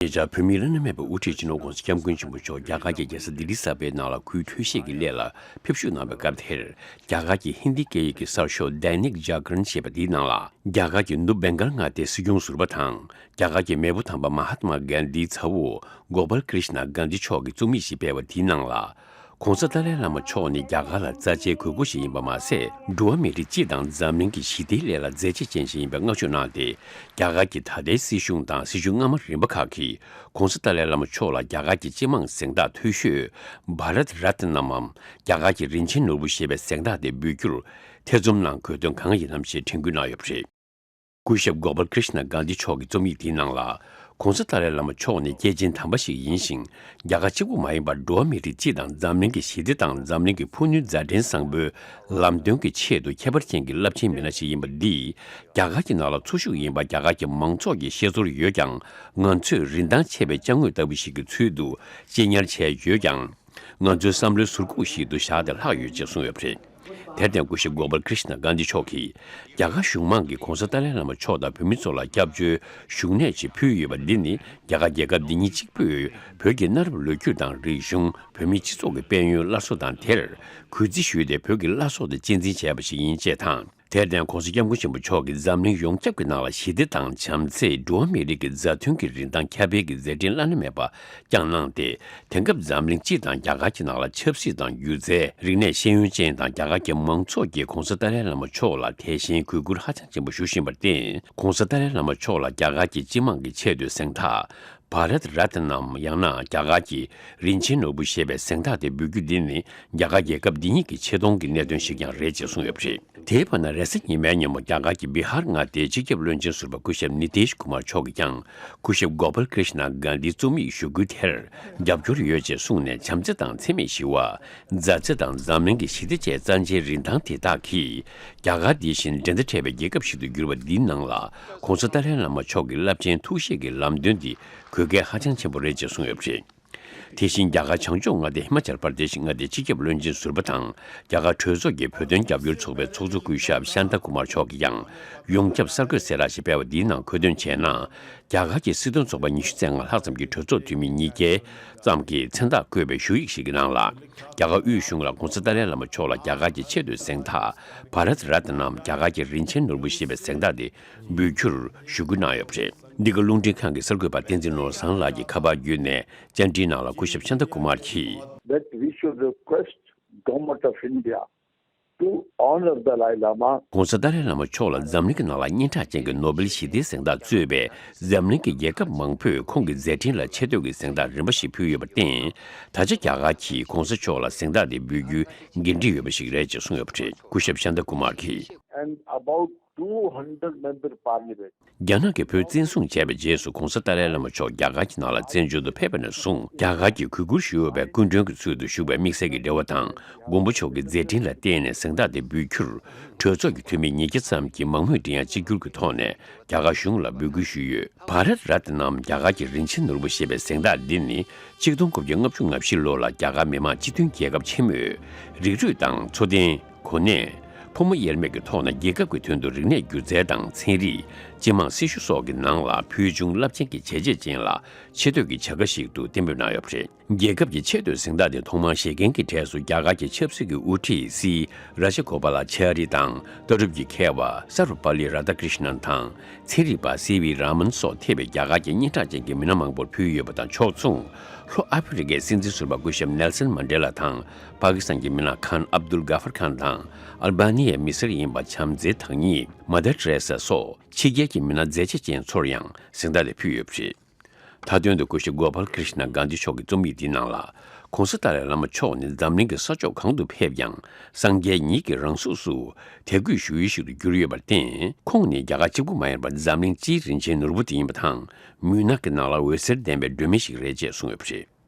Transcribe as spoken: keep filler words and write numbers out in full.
ཉེ་ཆར་བོད་མིའི་བླ་ན་མེད་པའི་དབུ་ཁྲིད་སྤྱི་ནོར་༧གོང་ས་༧སྐྱབས་མགོན་ཆེན་པོ་མཆོག་རྒྱ་གར་གྱི་རྒྱལ་ས་ལྡི་ལི་གསར་པའི་ནང་ལ་ཁོའི་འཕྲོད་བཞེས་ཀྱི་སླད་ལ་ཕེབས་བཞུགས་གནང་བའི་སྐབས་དེར། རྒྱ་གར་གྱི་ཧིན་དི་སྐད་ཡིག་གི་གསར་ཤོག་Dainik Jagran ཞེས་པ་དེའི་ནང་ལ། རྒྱ་གར་གྱི་ནུབ་བེང་གལ་མངའ་སྡེའི་སྲིད་སྐྱོང་ཟུར་པ་དང་། རྒྱ་གར་གྱི་མེས་པོ་དམ་པ་མ་ཧཱ་ཏྨ་གྷན་དྷིའི་ཚ་བོ་གོ་པལ་ཀྲིཤ་ན་གྷན་དྷི་མཆོག་གིས་རྩོམ་ཡིག་ཞིག་སྤེལ་བ་དེའི་ནང་ལ། ༸གོང་ས་ཏཱ་ལའི་བླ་མ་མཆོག་ནི་རྒྱ་གར་ལ་རྩ་ཆེའི་གུས་བཀུར་ཞིག་ཡིན་པ་མ་ཟད། འགྲོ་བ་མི་རིགས་སྤྱི་དང་འཛམ་གླིང་གི་ཞི་བདེའི་སླད་ལ་མཛད་རྗེས་ཅན་ཞིག་ཡིན་པའི་བསྔགས་བརྗོད་གནང་སྟེ། རྒྱ་གར་གྱི་ད་ལྟའི་སྲིད་གཞུང་དང་སྲིད་གཞུང་སྔ་མ་རིམ་པ་ཁག་གིས་༸གོང་ས་ཏཱ་ལའི་བླ་མ་མཆོག་ལ་རྒྱ་གར་གྱི་སྤྱི་དམངས་གཟེངས་རྟགས་མཐོ་ཤོས་Bharat Ratnamའམ་རྒྱ་གར་གྱི་རིན་ཆེན་ནོར་བུ་ཞེས་པའི་གཟེངས་རྟགས་དེ་འབུལ་རྒྱུར་ཐེ་ཚོམ་གནང་དགོས་དོན་གང་ཡིན་ནམ་ཞེས་དྲན་སྐུལ་གནང་ཡོད་པ་རེད། སྐུ་ཞབས་གོ་པལ་ཀྲིཤ་ན་གྷན་དྷི་མཆོག་གི་རྩོམ་ཡིག་དེའི་ནང་ལ། ༸གོང་ས་ཏཱ་ལའི་བླ་མ་མཆོག་ནི་སྐྱེས་ཆེན་དམ་པ་ཞིག་ཡིན་ཞིང་། རྒྱ་གར་གཅིག་པུ་མ་ཡིན་པར་འགྲོ་བ་མི་རིགས་སྤྱི་དང་འཛམ་གླིང་གི་ཞི་བདེ་དང་འཛམ་གླིང་གི་ཕུགས་ནུས་མཛའ་འབྲེལ་བཟང་པོའི་ལམ་སྟོན་གྱི་ཆེད་དུ་ཁྱད་པར་ཅན་གྱི་རླབས་ཆེན་མི་སྣ་ཞིག་ཡིན་པ་འདིས། རྒྱ་གར་གྱི་ནང་ལ་འཚོ་བཞུགས་ཡིན་པ་རྒྱ་གར་གྱི་མང་ཚོགས་ཀྱིས་ཤེས་ཚོར་ཡོད་ཀྱང་། ང་ཚོས་རིན་ཐང་ཆེ་བའི་ཅ་དངོས་ལྟ་བུ་ཞིག་གི་ཚུལ་དུ་གཅེས་ཉར་བྱས་ཡོད་ཀྱང་། ང་ཚོའི་བསམ་བློའི་ཟུར་ཁུག་ཞིག་ཏུ་བཞག་སྟེ་ལྷག་ཡོད་ཅེས་གསུངས་ཡོད་པ་རེད། དེར་བརྟེན་སྐུ་ཞབས་གོ་པལ་ཀྲིཤ་ན་གྷན་དྷི་མཆོག་གིས། རྒྱ་གར་གཞུང་མང་གིས་༸གོང་ས་ཏཱ་ལའི་བླ་མ་མཆོག་དང་བོད་མི་ཚོ་ལ་སྐྱབས་བཅོལ་བཞུགས་གནས་ཆེད་ཕུལ་ཡོད་པ་འདི་ནི། རྒྱ་གར་རྒྱལ་ཁབ་འདི་ཉིད་གཅིག་པུས་བོད་ཀྱི་གནའ་རབས་ལོ་རྒྱུས་དང་རིག་གཞུང་། བོད་མིའི་སྤྱི་ཚོགས་ཀྱི་དཔལ་ཡོན་སླར་གསོ་དང་། དེར་གུས་བརྩི་ཞུས་ཏེ། བོད་ཀྱི་བླ་སྲོག་དེ་གཅེས་འཛིན་བྱས་པ་ཞིག་ཡིན་ཅེས་དང་། དེར་བརྟེན་༸གོང་ས་༸སྐྱབས་མགོན་ཆེན་པོ་མཆོག་གིས་འཛམ་གླིང་ཡོངས་ཁྱབ་ཀྱི་ནང་ལ་ཞི་བདེ་དང་བྱམས་བརྩེ། འགྲོ་བ་མིའི་རིགས་ཀྱི་མཛའ་མཐུན་གྱི་རིན་ཐང་ཁྱབ་སྤེལ་གྱི་མཛད་འཕྲིན་བླ་ན་མེད་པ་བསྐྱངས་གནང་སྟེ། དེང་སྐབས་འཛམ་གླིང་སྤྱི་དང་རྒྱ་གར་གྱི་ནང་ལ་ཆབ་སྲིད་དང་སྒྱུ་རྩལ། རིག་གནས་ཤེས་ཡོན་ཅན་དང་རྒྱ་གར་གྱི་མང་ཚོགས་ཀྱིས་༸གོང་ས་ཏཱ་ལའི་བླ་མ་མཆོག་ལ་དད་ཞེན་གུས་བཀུར་ཧ་ཅང་ཆེན་པོ་ཞུ་བཞིན་པར་བརྟེན། ༸གོང་ས་ཏཱ་ལའི་བླ་མ་མཆོག་ལ་རྒྱ་གར་གྱི་སྤྱི་དམངས་ཀྱི་ཆེད་དུ་གཟེངས་རྟགས། བྷ་རད་རཏ་ནམ། ཡང་ན་རྒྱ་གར་གྱི་རིན་ཆེན་ནོར་བུ་ཞེས་པའི་གཟེངས་རྟགས་དེ་འབུལ་རྒྱུ་འདི་ནི་རྒྱ་གར་རྒྱལ་ཁབ་འདི་ཉིད་ཀྱི་ཆེ་མཐོང་གི་གནད་དོན་ཞིག་ཀྱང་རེད་ཅེས་གསུངས་ཡོད་པ་རེད། དེའི་བར་ན་རེས་གཟའ་ཉི་མའི་ཉིན་མོ་རྒྱ་གར་གྱི་བི་ཧར་མངའ་སྡེའི་སྤྱི་ཁྱབ་བློན་ཆེན་ཟུར་པ་སྐུ་ཞབས་ནི་ཏེཤ་ཀུ་མར་མཆོག་གིས་ཀྱང་སྐུ་ཞབས་གོ་པལ་ཀྲིཤ་ན་གྷན་དྷིའི་རྩོམ་ཡིག་ཞུ་སྐུལ་དེར་རྒྱབ་སྐྱོར་ཡོད་ཅེས་གསུངས་ནས། བྱམས་བརྩེ་དང་འཚེ་མེད་ཞི་བ། མཛའ་བརྩེ་དང་འཛམ་གླིང་གི་ཞི་བདེ་བཅས་གཙང་ཆེའི་རིན་ཐང་དེ་དག་གིས་རྒྱ་གར་འདི་བཞིན་འགྲན་ཟླ་བྲལ་བའི་རྒྱལ་ཁབ་ཞིག་ཏུ་གྱུར་པ་འདིའི་ནང་ལ་༸གོང་ས་ཏཱ་ལའི་བླ་མ་མཆོག་གི་རླབས་ཆེན་ཐུགས་བཞེད་ཀྱི་ལམ་སྟོན་འདི་དགོས་གལ་ཧ་ཅང་ཆེན་པོ་རེད་ཅེས་གསུངས་ཡོད་པ་རེད། དེ་བཞིན་རྒྱ་གར་བྱང་ཕྱོགས་མངའ་སྡེ་ཧི་མ་ཅལ་པར་དེ་ཤི་མངའ་སྡེའི་སྤྱི་ཁྱབ་བློན་ཆེན་ཟུར་པ་དང་། རྒྱ་གར་གྲོས་ཚོགས་ཀྱི་བོད་དོན་རྒྱབ་སྐྱོར་ཚོགས་པའི་ཚོགས་གཙོ་སྐུ་ཞབས་ཤཱན་ཏཱ་ཀུ་མར་མཆོག་གིས་ཀྱང་ཡོངས་ཁྱབ་གསར་འགོད་གསལ་བསྒྲགས་ཤིག་སྤེལ་བ་འདིའི་ནང་འཁོད་དོན་བྱས་ན། རྒྱ་གར་གྱི་སྲིད་དོན་ཚོགས་པ་ཉི་ཤུ་རྩ་ལྔ་ལྷག་ཙམ་གྱི་གྲོས་ཚོགས་འཐུས་མི་ཉིས་བརྒྱ་ཙམ་གྱིས་མཚན་རྟགས་བཀོད་པའི་ཞུ་ཡིག་ཞིག་གི་ནང་ལ། རྒྱ་གར་དབུས་གཞུང་ལ་༸གོང་ས་ཏཱ་ལའི་བླ་མ་མཆོག་ལ་རྒྱ་གར་གྱི་ཆེས་མཐོའི་གཟེངས་རྟགས་བྷ་རད་རཏ་ནམ། རྒྱ་གར་གྱི་རིན་ཆེན་ནོར་བུ་ཞེས་པའི་གཟེངས་རྟགས་དེ་འབུལ་རྒྱུར་ཞུ་སྐུལ་གནང་ཡོད་པ་རེད། འདི་ག་རླུང་འཕྲིན་ཁང་གི་གསར་འགོད་པ་བསྟན་འཛིན་ནོར་བཟང་ལགས་ཀྱིས་ཁ་པར་བརྒྱུད་ནས་བཅར་འདྲིའི་ནང་ལ་སྐུ་ཞབས་ཤཱན་ཏཱ་ཀུ་མར་གྱིས། That we should request Government of India to honor Dalai Lama. ༸གོང་ས་ཏཱ་ལའི་བླ་མ་མཆོག་ལ་འཛམ་གླིང་གི་ནང་ལ་སྙན་གྲགས་ཅན་གྱི་ནོ་བེལ་ཞི་བདེའི་གཟེངས་རྟགས་གཙོས་པའི་འཛམ་གླིང་གི་རྒྱལ་ཁབ་མང་པོས་ཁོང་གི་མཛད་འཕྲིན་ལ་ཆེ་བསྟོད་ཀྱི་གཟེངས་རྟགས་རིམ་པ་ཞིག་ཕུལ་ཡོད་པར་བརྟེན། ད་ཆ་རྒྱ་གར་གྱིས་༸གོང་ས་མཆོག་ལ་གཟེངས་རྟགས་དེ་འབུལ་རྒྱུའི་འགན་འཁྲི་ཡོད་པ་ཞིག་རེད་ཅེས་གསུངས་ཡོད་པ་རེད། སྐུ་ཞབས་ཤཱན་ཏཱ་ཀུ་མར་གྱིས། And about two hundred member parliament. རྒྱ་ནག་གིས་བོད་བཙན་བཟུང་བྱས་པའི་རྗེས་སུ་༸གོང་ས་ཏཱ་ལའི་བླ་མ་མཆོག་རྒྱ་གར་གྱི་ནང་ལ་བཙན་བྱོལ་དུ་ཕེབས་པ་ནས་བཟུང་། རྒྱ་གར་གྱིས་གུས་བཀུར་ཞུ་འོས་པའི་སྐུ་མགྲོན་གྱི་ཚུལ་དུ་བཞུགས་པའི་དམིགས་བསལ་གྱི་འབྲེལ་བ་དང་། མགོན་པོ་མཆོག་གི་མཛད་འཕྲིན་ལ་བརྟེན་ནས་གཟེངས་རྟགས་དེ་འབུལ་རྒྱུར། གྲོས་ཚོགས་ཀྱི་འཐུས་མི་ཉིས་བརྒྱ་ཙམ་གྱིས་མང་མོས་མགྲིན་དབྱངས་གཅིག་གྱུར་གྱི་ཐོག་ནས་རྒྱ་གར་གཞུང་ལ་འབོད་སྐུལ་ཞུས་ཡོད། བྷ་རད་རཏ་ནམ། རྒྱ་གར་གྱི་རིན་ཆེན་ནོར་བུ་ཞེས་པའི་གཟེངས་རྟགས་འདི་ནི། ཆིག་སྟོང་དགུ་བརྒྱ་ལྔ་བཅུ་ང་བཞི་ལོ་ལ་རྒྱ་གར་མི་དམངས་སྤྱི་མཐུན་རྒྱལ་ཁབ་ཆེན་མོས་རིགས་རུས་དང་འཚོ་རྟེན། གོ་གནས། ཕོ་མོ་དབྱེར་མེད་ཀྱི་ཐོག་ནས་རྒྱལ་ཁབ་ཀྱི་དོན་དུ་རིག་གནས་སྒྱུ་རྩལ་དང་ཚན་རིག་སྤྱི་དམངས་སྲི་ཞུ་སོགས་ཀྱི་ནང་ལ་ཕུལ་བྱུང་རླབས་ཆེན་གྱི་བྱས་རྗེས་ཅན་ལ་ཆེ་བསྟོད་ཀྱི་བྱ་དགའ་ཞིག་ཏུ་གཏན་འབེབས་གནང་ཡོད་པ་རེད། རྒྱལ་ཁབ་ཀྱི་ཆེས་མཐོའི་གཟེངས་རྟགས་དེ་ཐོག་མར་བཞེས་མཁན་གྱི་གྲས་སུ་རྒྱ་གར་གྱི་ཆབ་སྲིད་ཀྱི་དབུ་ཁྲིད་སྲིད་ར་ཇ་གོ་པ་ལ་ཆ་རི་དང་། ལྟ་གྲུབ་ཀྱི་མཁས་པ་སར་བ་པ་ལི་རཱ་དྷ་ཀྲིཤ་ནན་དང་། ཚན་རིག་པ་སི་བི་རཱ་མན་སོགས་ཐེ་བའི་རྒྱ་གར་གྱི་སྙན་གྲགས་ཅན་གྱི་མི་སྣ་མང་པོར་ཕུལ་ཡོད་པ་དང་ཕྱོགས་མཚུངས། ལྷོ་ཨ་ཕི་རི་ཀའི་སྲིད་འཛིན་ཟུར་པ་སྐུ་ཞབས་ནེལ་སན་མན་ཌེ་ལ་དང་། པ་ཀི་སི་ཐན་གྱི་མི་སྣ་ཁཱན་ཨབ་དུལ་གྷ་ཧྥར་ཁཱན་དང་། ཨལ་བྷ་ནི་ཡའི་མི་སེར་ཡིན་པ་བྱམས་བརྩེའི་བདག་ཉིད་མ་དར་ཏེ་རེ་ས་སོགས་ཕྱི་རྒྱལ་གྱི་མི་སྣ་མཛད་རྗེས་ཅན་ཚོར་ཡང་གཟེངས་རྟགས་དེ་ཕུལ་ཡོད་པ་རེད། མཐའ་དོན་དུ་སྐུ་ཞབས་གོ་པལ་ཀྲིཤ་ན་གྷན་དྷི་མཆོག་གི་རྩོམ་ཡིག་འདིའི་ནང་ལ། ༸གོང་ས་ཏཱ་ལའི་བླ་མ་མཆོག་ནི་འཛམ་གླིང་གི་ས་ཕྱོགས་གང་དུ་ཕེབས་ཀྱང་སངས་རྒྱས་ཉིད་ཀྱི་རང་གཟུགས་སུ་དད་གུས་ཞུ་ཡུལ་ཞིག་ཏུ་གྱུར་ཡོད་པར་བརྟེན། ཁོང་ནི་རྒྱ་གར་གཅིག་པུ་མ་ཡིན་པར་འཛམ་གླིང་སྤྱིའི་རིན་ཆེན་ནོར་བུ་དེ་ཡིན་པ་དང་། མུན་ནག་གི་ནང་ལ་འོད་ཟེར་ལྡན་པའི་སྒྲོན་མེ་ཞིག་རེད་ཅེས་གསུངས་ཡོད་པ་རེད།